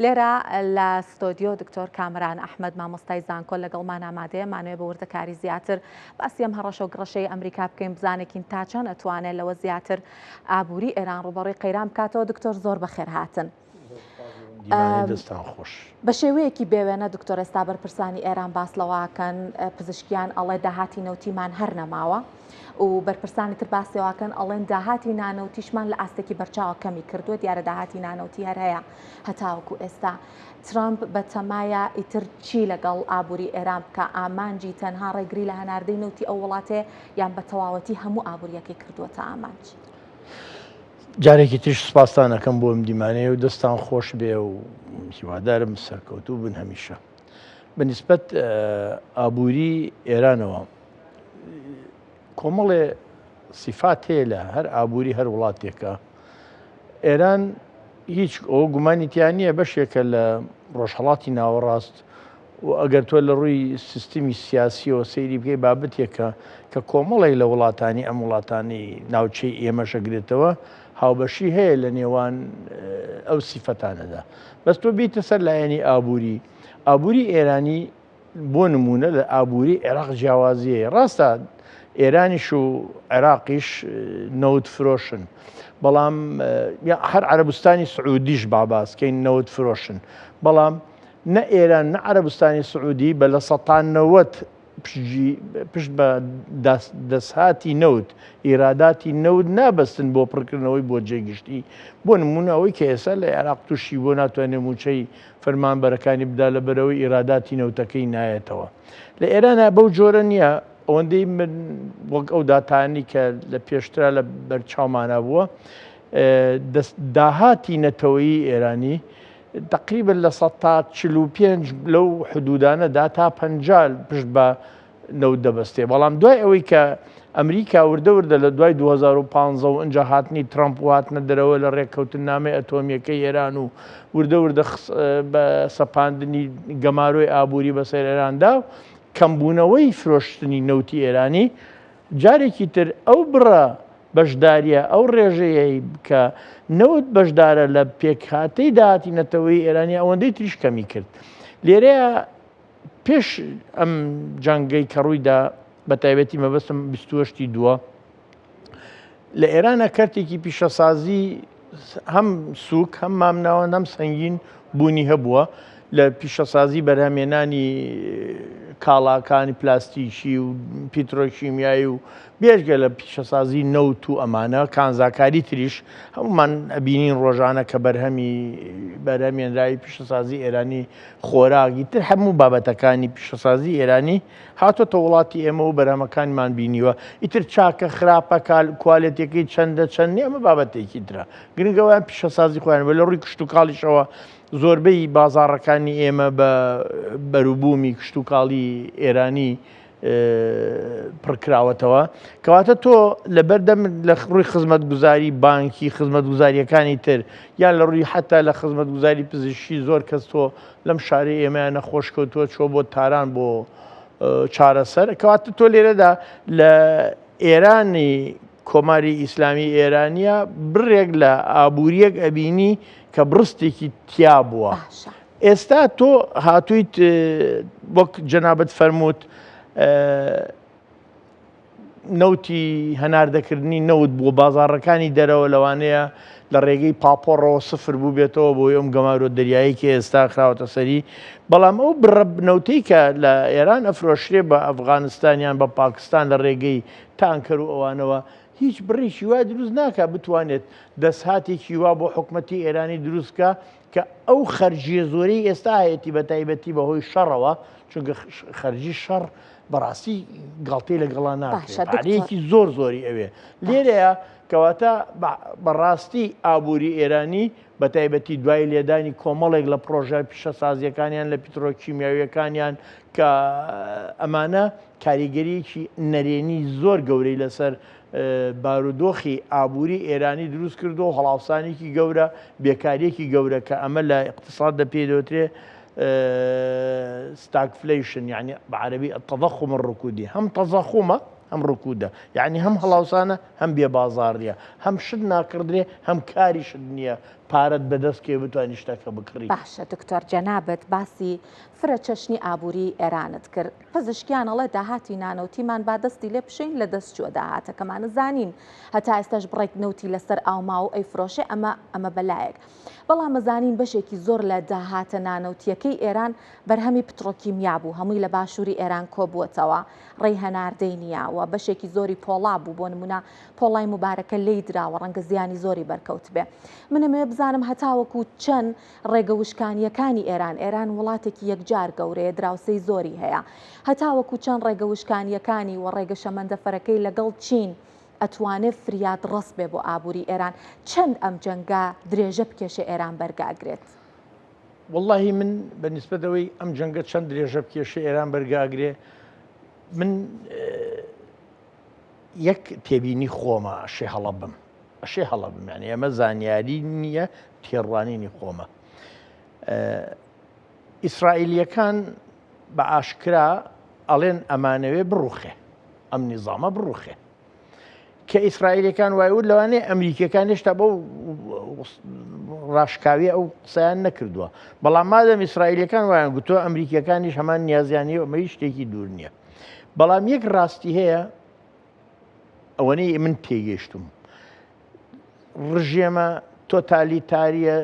لێرە لە ستۆدیۆ دکتۆر کامەران ئەحمەد مامۆستای زانکۆ لەگەڵمان ئامادەیە، مانەوێ بە وردەکاری زیاتر باسی ئەم هەڕەشە و گڕەشەی ئەمریکا بکەین، بزانێکین تا چەند ئەتوانێت لەوە زیاتر ئابووری ئێران ڕووبەڕووی قەیران بکاتەوە. دکتۆر زۆر بەخێرهاتن. دەستان خۆش. بە شێوەیەکی بێوێنە دکتۆر ئێستا بەرپرسانی ئێران باس لەوەکەن پزیشکیان ئەڵێ داهاتی نەوتیمان هەر نەماوە و بەرپرسانی تر باسیەوەکەن ئەڵێن داهاتی نانەوتیشمان لە ئاستێکی بەرچاوە کەمی کردووە دیارە داهاتی نانەوتی هەر هەیە هەتاوەکو ئێستا ترامپ بە تەمایە ئیتر چی لەگەڵ ئابووری ئێران بکە ئامانجی تەنها ڕێگری لە هەناردەی نەوتی ئەو وڵاتێ یان بە تەواوەتی هەموو ئابووریەکەی کردووەتە ئامانج. جارێکی تریش سوپاستان ئەکەم بۆ ئەم دیمانەیە و دەستان خۆش بێ و هیوادارم سەرکەوتوو بن هەمیشە. بە نیسبەت ئابووری ئێرانەوە کۆمەڵێ سیفات هەیە لە هەر ئابووری هەر وڵاتێکە. ئێران هیچ ئەو گومانی تیا نییە بەشێکە لە ڕۆژهەڵاتی ناوەڕاست و ئەگەر تۆ لە ڕووی سیستمی سیاسیەوە سەیری بکەی بابەتێکە کە کۆمەڵێک لە وڵاتانی ئەم وڵاتانی ناوچەی ئێمەش ئەگرێتەوە هاوبەشی هەیە لە نێوان ئەو سیفەتانەدا بەس تۆ بیتە سەر لایەنی ئابووری ئابووری ئێرانی بۆ نمونە لە ئابووری عێراق جیاوازی هەیە ڕاستە ئێرانیش و عێراقیش نەوت فرۆشن بەڵام هەر عەرەبستانی سعودیش باباسکەین نەوت فرۆشن بەڵام نە ئێران نە عەرەبستانی سعودی بە 90% پشت بە دەستهاتی نەوت، ئیراداتی نەوت نابەستن بۆ پڕکردنەوەی بۆدجەی گشتی. بۆ نموونە ئەوەی کە ئێستا لە عێراق تووشی بووە ناتوانێت مووچەی فەرمانبەرەکانی بدا لەبەرئەوەی ئیراداتی نەوتەکەی نایەتەوە. لە ئێرانا بەو جۆرە نییە، ئەوەندەی من وەک ئەو داتایانەی کە لە پێشترا لە بەرچاومانا بووە داهاتی نەتەوەیی ئێرانی تەقریبەن 45% لەو حدودانەدا تا 50 پشت بە نەوت دەبەستێ. بەڵام دوای ئەوەی کە ئەمریکا وردە وردە لە دوای 2015 و ئینجا هاتنی ترەمپ و هاتنە دەرەوە لە ڕێککەوتننامەی ئەتۆمییەکەی ئێران و وردە وردە بە سەپاندنی گەمارۆی ئابووری بەسەر ئێراندا و کەمبوونەوەی فرۆشتنی نەوتی ئێرانی جارێکی تر ئەو بڕە بەشدارییە، ئەو ڕێژەیەی کە نەوت بەشدارە لە پێکهاتەی داهاتی نەتەوەیی ئێرانی ئەوەندەی تریش کەمی کرد. لێرەیە پێش ئەم جەنگەی کە ڕوویدا بە تایبەتی مەبەستم 28 دووە لە ئێرانە کەرتێکی پیشەسازی هەم سووک هەم مامناوەند هەم سەنگین بوونی هەبووە لە پیشەسازی بەرهەمێنانی کاڵاکانی پلاستیکی و پیترۆکیمیایی و بێژگە لە پیشەسازی نەوت و ئەمانە کانزاکاری تریش هەمومان ئەبینین ڕۆژانە کە بەرهەمی بەرهەمێنراوی پیشەسازی ئێرانی خۆراکی تر هەموو بابەتەکانی پیشەسازی ئێرانی هاتۆتە وڵاتی ئێمە و بەرهەمەکانمان بینیوە، ئیتر چاکە خراپە کوالێتیەکەی چەندە چەند نیە ئەمە بابەتێکی ترە، گرنگ ئەوەیان پیشەسازی خۆیان بێت، لە ڕووی کشتوکاڵیشەوە زۆربەی بازاڕەکانی ئێمە بە بەروبوومی کشتوکاڵی ئێرانی پڕکراوەتەوە، کەواتە تۆ لەبەردەم لە ڕووی خزمەتگوزاری بانکی خزمەتگوزاریەکانی تر یان لە ڕووی حتا لە خزمەتگوزاری پزیشکی زۆر کەس تۆ لەم شارەی ئێمەیان نەخۆش کەوتووە چووە بۆ تاران بۆ چارەسەر کەواتە تۆ لێرەدا لە ئێرانی کۆماری ئیسلامی ئێرانیە بڕێک لە ئابووریەک ئەبینی کە بڕستێکی تیا بووە ئێستا تۆ هاتوویت وەک جەنابەت فەرمووت نەوتی هەناردەکردنی نەوت بۆ بازاڕەکانی دەرەوە لەوانەیە لە ڕێگەی پاپۆڕەوە سفر بووبێتەوە بۆی ئەم گەمارۆ دەریایی کە ئێستا خراوەتە سەری، بەڵام ئەو بڕە نەوتەی کە لە ئێران ئەفرۆشرێ بە ئەفغانستان یان بە پاکستان لە ڕێگەی تانکەر و ئەوانەوە هیچ بڕێکی وا دروست ناکا بتوانێت دەستهاتێکی وا بۆ حکومەتی ئێرانی دروست بکا کە ئەو خەرجیە زۆرەی ئێستا هەیەتی بە تایبەتی بە هۆی شەڕەوە چونکە خەرجی شەڕ بەڕاستی گاڵتەی لەگەڵا ناکرێت پارەیەکی زۆر زۆری ئەوێ لێرەیە کەواتە بەڕاستی ئابووری ئێرانی بە تایبەتی دوای لێدانی کۆمەڵێک لە پرۆژە پیشەسازیەکانیان لە پیترۆکیمیاویەکانیان کە ئەمانە کاریگەریەکی نەرێنی زۆر گەورەی لەسەر بارودۆخی ئابووری ئێرانی دروست کردو هەڵاوسانێکی گەورە بێکاریەکی گەورە کە ئەمە لە اقتصاد دە پێی دەوترێ ستاگفلەیشن یعنی بە عەرەبی التضخم الرکودی هەم تەزەخومە هەم ڕکودە یعنی هەم هەڵاوسانە هەم بێ بازاڕیە هەم شت ناکڕدرێ هەم کاریشت نییە. پارەت بەدەست کەوێ بتوانی شتەکە بکڕی. باشە دکتۆر جەنابت باسی فرە چەشنی ئابووری ئێرانت کرد پزشکیان ئەڵێ داهاتی نانەوتیمان با دەستی لێ بشۆین لە دەست چووە داهاتەکەمان زانین هەتا ئێستاش بڕێک نەوتی لەسەر ئاو ماوە و ئەیفرۆشێ ئەمە ئەمە بەلایەک بەڵام ئەزانین بەشێکی زۆر لە داهاتە نانەوتیەکەی ئێران بەرهەمی پترۆکیمیا بوو هەمووی لە باشووری ئێران کۆبووەتەوە ڕێی هەناردەی نییە و بەشێکی زۆری پۆڵا بوو بۆ نمونە پۆڵای موبارەکە لێی دراوە ڕەنگە زیانی زۆری بەرکەوتبێ من ئەمەوێ بزانم هەتاوەکو چەند ڕێگە وشکانییەکانی ئێران، ئێران وڵاتێکی یەکجار گەورەیە دراوسێی زۆری هەیە، هەتاوەکو چەند ڕێگە وشکانییەکانی و ڕێگە شەمەندەفەرەکەی لەگەڵ چین ئەتوانێ فریاد ڕەس بێ بۆ ئابووری ئێران، چەند ئەم جەنگە درێژە بکێشێ ئێران بەرگە ئەگرێت؟ وەڵاهی من بە نیسبەت ئەوەی ئەم جەنگە چەند درێژە بکێشێ ئێران بەرگە ئەگرێ من یەک تێبینی خۆمە ئەشێ هەڵە بم ئەشێ هەڵە بم یعنی ئەمە زانیاری نییە تێڕوانینی خۆمە ئیسرائیلیەکان بە ئاشکرا ئەڵێن ئەمانەوێ بڕوخێ ئەم نیزامە بڕوخێ کە ئیسرائیلەکان وای وت لەوانەیە ئەمریکیەکان هێشتا بەو ڕاشکاوی ئەو قسەیان نەکردووە بەڵام مادەم ئیسرائیلەکان وایان گوتووە ئەمریکیەکانیش هەمان نیازیانی ئەمە هیچ شتێکی دوور نییە بەڵام یەک ڕاستی هەیە ئەوەنەی من تێگەیشتم ڕژێمە تۆتالیتاریە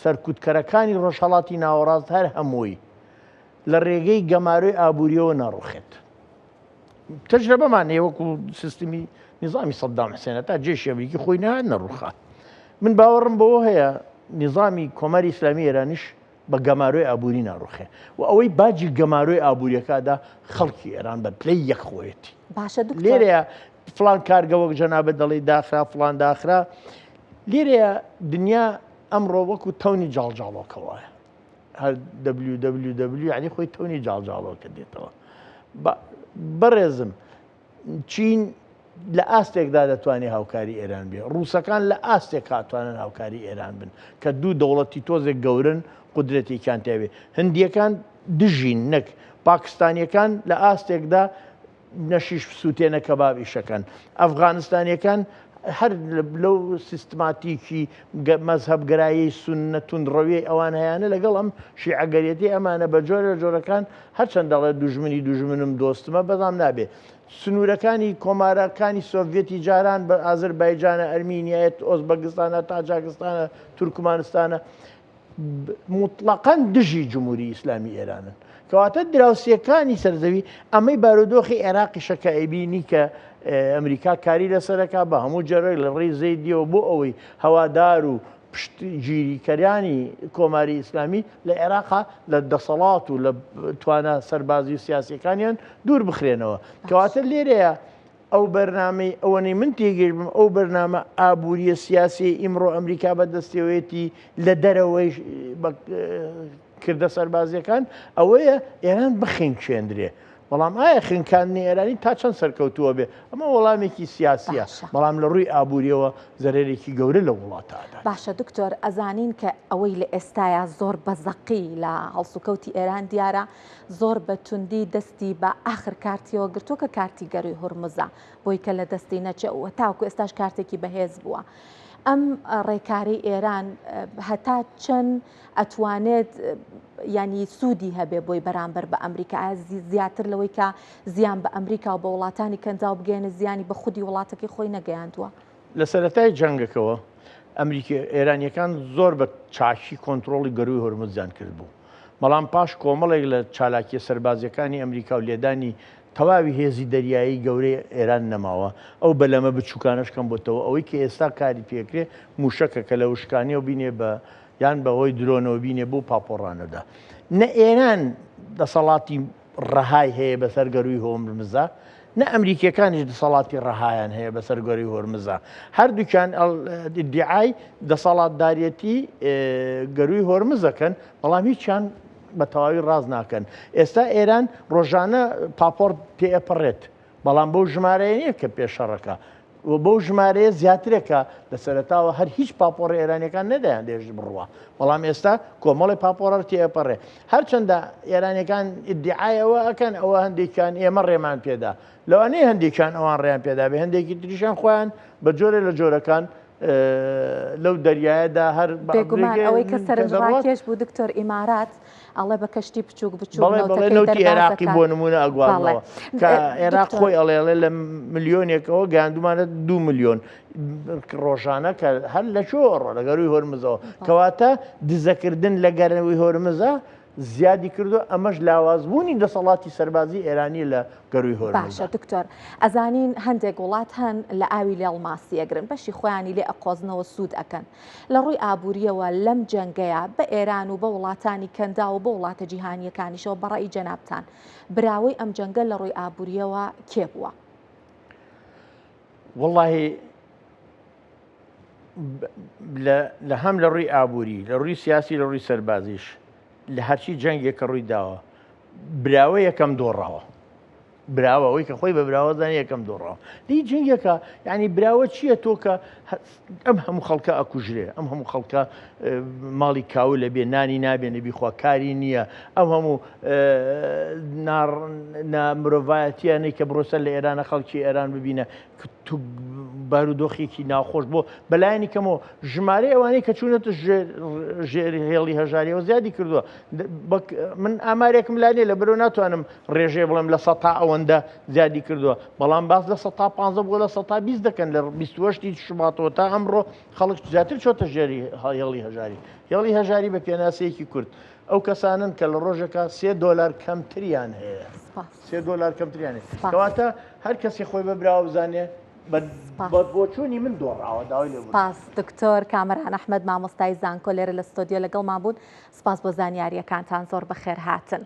سەرکوتکەرەکانی ڕۆژهەڵاتی ناوەڕاست هەر هەمووی لە ڕێگەی گەمارۆی ئابووریەوە ناڕوخێت تەجرەبەمان هەیە وەکو سیستمی نظامی سەدام حسێنە تا جێشی ئەمریکی خۆی نەهات نەڕوخا من باوەڕم بەوە هەیە نظامی کۆماری ئیسلامی ئێرانیش بە گەمارۆی ئابووری ناڕوخێ و ئەوەی باجی گەمارۆی ئابووریەکەدا خەڵکی ئێران بە پلەی یەک خۆیەتی. باشە دکتۆر. لێرەیە فڵان کارگە وەک جەنابت دەڵێی داخرا فڵان داخرا لێرەیە دنیا ئەمڕۆ وەکو تەونی جاڵجاڵۆکە وایە هەر WWW یعنی خۆی تەونی جاڵجاڵۆکە دێتەوە بەڕێزم چین لە ئاستێکدا دەتوانێت هاوکاری ئێران بێ، ڕووسەکان لە ئاستێک هاتوانن هاوکاری ئێران بن کە دوو دەوڵەتی تۆزێک گەورن قودرەتێکیان تیاێ. هندییەکان دژین نەک پاکستانییەکان لە ئاستێکدا نەشیش سووتێنە کەباب ئیشەکەن. ئەفغانستانییەکان هەر لەو سیستماتیکی مەزهەبگەرایی سوننە توندڕەویەی ئەوان هەیانە لەگەڵ ئەم شیعەگەریەتی ئەمانە بە جۆرە لە جۆرەکان هەرچەند دەڵێت دوژمنی دوژمنم دۆستمە بەڵام نابێ سنوورەکانی کۆمارەکانی سۆڤیەتی جاران بە ئازربایجانە ئەرمینیایە ئۆزبەگستانە تاجاگستانە تورکمانستانە موتڵەقەن دژی جمهوری ئیسلامی ئێرانن. کەواتە دراوسێکانی سەرزەوی ئەمەی بارودۆخی عێراقیشە کە ئەیبینی کە ئەمریکا کاری لەسەرەکە بە هەموو جەرێک لە ڕێی زەیدیەوە بۆ ئەوەی هەوادار و پشتگیریکەرانی کۆماری ئیسلامی لە عێراقا لە دەسەڵات و لە توانا سەربازی و سیاسیەکانیان دوور بخرێنەوە. کەواتە لێرەیە ئەو بەرنامەی ئەوەنەی من تێگەیشتبم ئەو بەرنامە ئابووریە سیاسیەی ئیمڕۆ ئەمریکا بە دەستیەوەیەتی لە دەرەوەی کردە سەربازیەکان ئەوەیە ئێران بخنکێندرێ بەڵام ئایا خنکاندنی ئێرانی تا چەند سەرکەوتووە بێ ئەمە وەڵامێکی سیاسیە بەڵام لە ڕووی ئابووریەوە زەرەرێکی گەورە لە وڵاتە ئەدات. باشە دکتۆر ئەزانین کە ئەوەی لە ئێستایا زۆر بە زەقی لە هەڵسوکەوتی ئێران دیارە زۆر بە توندی دەستی بە ئاخر کارتیەوە گرتووە کە کارتی گەروی هورمزە بۆی کە لە دەستی نەچێ و تاوەکو ئێستاش کارتێکی بەهێز بووە. ئەم ڕێکارەی ئێران هەتا چەند ئەتوانێت ینی سوودی هەبێ بۆی بەرامبەر بە ئەمریکا زیاتر لەوەی کە زیان بە ئەمریکا و بە وڵاتانی کەنداو بگەێنە زیانی بە خودی وڵاتەکەی خۆی نەگەیاندووە. لە سەرەتای جەنگەکەوە ئەمریکی ئێرانیەکان زۆر بە چاکی کۆنترۆڵی گەرووی هۆرمزیان کردبوو. بەڵام پاش کۆمەڵێک لە چالاکیە سەربازیەکانی ئەمریکا و لێدانی تەواوی هێزی دەریایی گەورەی ئێران نەماوە، ئەو بەلەمە بچوکانەش کەم بۆتەوە، ئەوەی کە ئێستا کاری پێکرێ موشەکە کە لە وشکانیەوە بینێ بە یان بە هۆی درۆنەوە بینێ بۆ پاپۆڕانەدا. نە ئێران دەسەڵاتی ڕەهای هەیە بەسەر گەرووی هۆرمزا، نە ئەمریکیەکانیش دەسەڵاتی ڕەهایان هەیە بەسەر گەرووی هۆرمزا. هەردووکیان ئیدیعای دەسەڵاتداریەتی گەرووی هۆرمز دەکەن، بەڵام هیچیان بە تەواوی ڕاست ناکەن. ئێستا ئێران ڕۆژانە پاپۆڕ تێئەپەڕێت، بەڵام بەو ژمارەیە نییە کە پێش شەڕەکە و بەو ژمارەیە زیاترە کە لە سەرەتاوە هەر هیچ پاپۆڕە ئێرانیەکان نەدەیان دێشت بڕوا، بەڵام ئێستا کۆمەڵی پاپۆڕەر تێئەپەڕێ. هەرچەندە ئێرانیەکان ئیدیعای ئەوە ئەکەن ئەوە هەندێکیان ئێمە ڕێمان پێدا، لەوانەیە هەندێکیان ئەوان ڕێیان پێدا بێ، هەندێکی تریشیان خۆیان بە جۆرێ لە جۆرەکان لەو دەریایەدا هەر بێگومان ئەوەی کە سەرنجڕاکێش بوو دکتۆر ئیمارات ئەڵێ بە کەشتی بچووک بچووک بەڵێ نەوتی عێراقی بۆ نمونە ئەگوازنەوە کە عێراق خۆی ئەڵێ لە ملیۆنێکەوە گەیاندومانە دو ملیۆن ڕۆژانە کە هەر لە کوێوە ڕۆ لە گەرووی هۆرمزەوە کەواتە دزەکردن لە گەرووی هۆرمزە زیادی کردو ئەمەش لاوازبوونی دەسەڵاتی سەربازی ئێرانی لە گەرووی هۆرمزە. باشە دکتۆر ئەزانین هەندێک وڵات هەن لە ئاوی لێڵ ماسی ئەگرن بەشی خۆیانی لێ ئەقۆزنەوە سوود ئەکەن لە ڕووی ئابووریەوە لەم جەنگەیا بە ئێران و بە وڵاتانی کەنداو و بە وڵاتە جیهانیەکانیشەوە بە ڕەئی جەنابتان براوەی ئەم جەنگە لە ڕووی ئابووریەوە کێ بووە؟ وەڵاهی لە هەم لە ڕووی ئابووری لە ڕووی سیاسی لە ڕووی سەربازیش لە هەرچی جەنگێک کە ڕووی داوە براوە یەکەم دۆڕاوە براوە ئەوەی کە خۆی بە براوە زانانی یەکەم دۆڕاوە دی جەنگێکە یعنی براوە چییە تۆ کە ئەم هەموو خەڵکە ئەکوژرێ ئەم هەموو خەڵکە ماڵی کاول لە بێ نانی نابێ نەبی خوا کاری نییە ئەم هەموو مرۆڤایەتیانەی کە بڕۆسەر لە ئێرانە خەڵکی ئێران ببینە بارودۆخێکی ناخۆش بۆ بەلایەنی کەمەوە ژمارەی ئەوانەی کە چوونەتە ژێر هێڵی هەژاریەوە زیادی کردووە من ئامارێکم لا نیە لە بەرەوە ناتوانم ڕێژەیە بڵێم لە سەتا ئەوەندە زیادی کردووە بەڵام باس لە سەتا پ بۆ لە سەتا 20 دەکەن لە 28 شوباتەوە تا ئەمڕۆ خەڵک زیاتر چۆتە ژێری هێڵی هەژاری هێڵی هەژاری بە پێناسەیەکی کورت ئەو کەسانن کە لە ڕۆژێکا سێ دۆلار کەمتریان هەیە سێ دۆلار کەمتریان هەیە کەواتە هەر کەسی خۆی بە براوە بزانێ بە بۆچوونی من دۆڕاوە داوای لێ سپاس دکتۆر کامەران ئەحمەد مامۆستای زانکۆ لێرە لە ستۆدیۆ لەگەڵمان بوون سپاس بۆ زانیاریەکانتان زۆر بەخێر هاتن.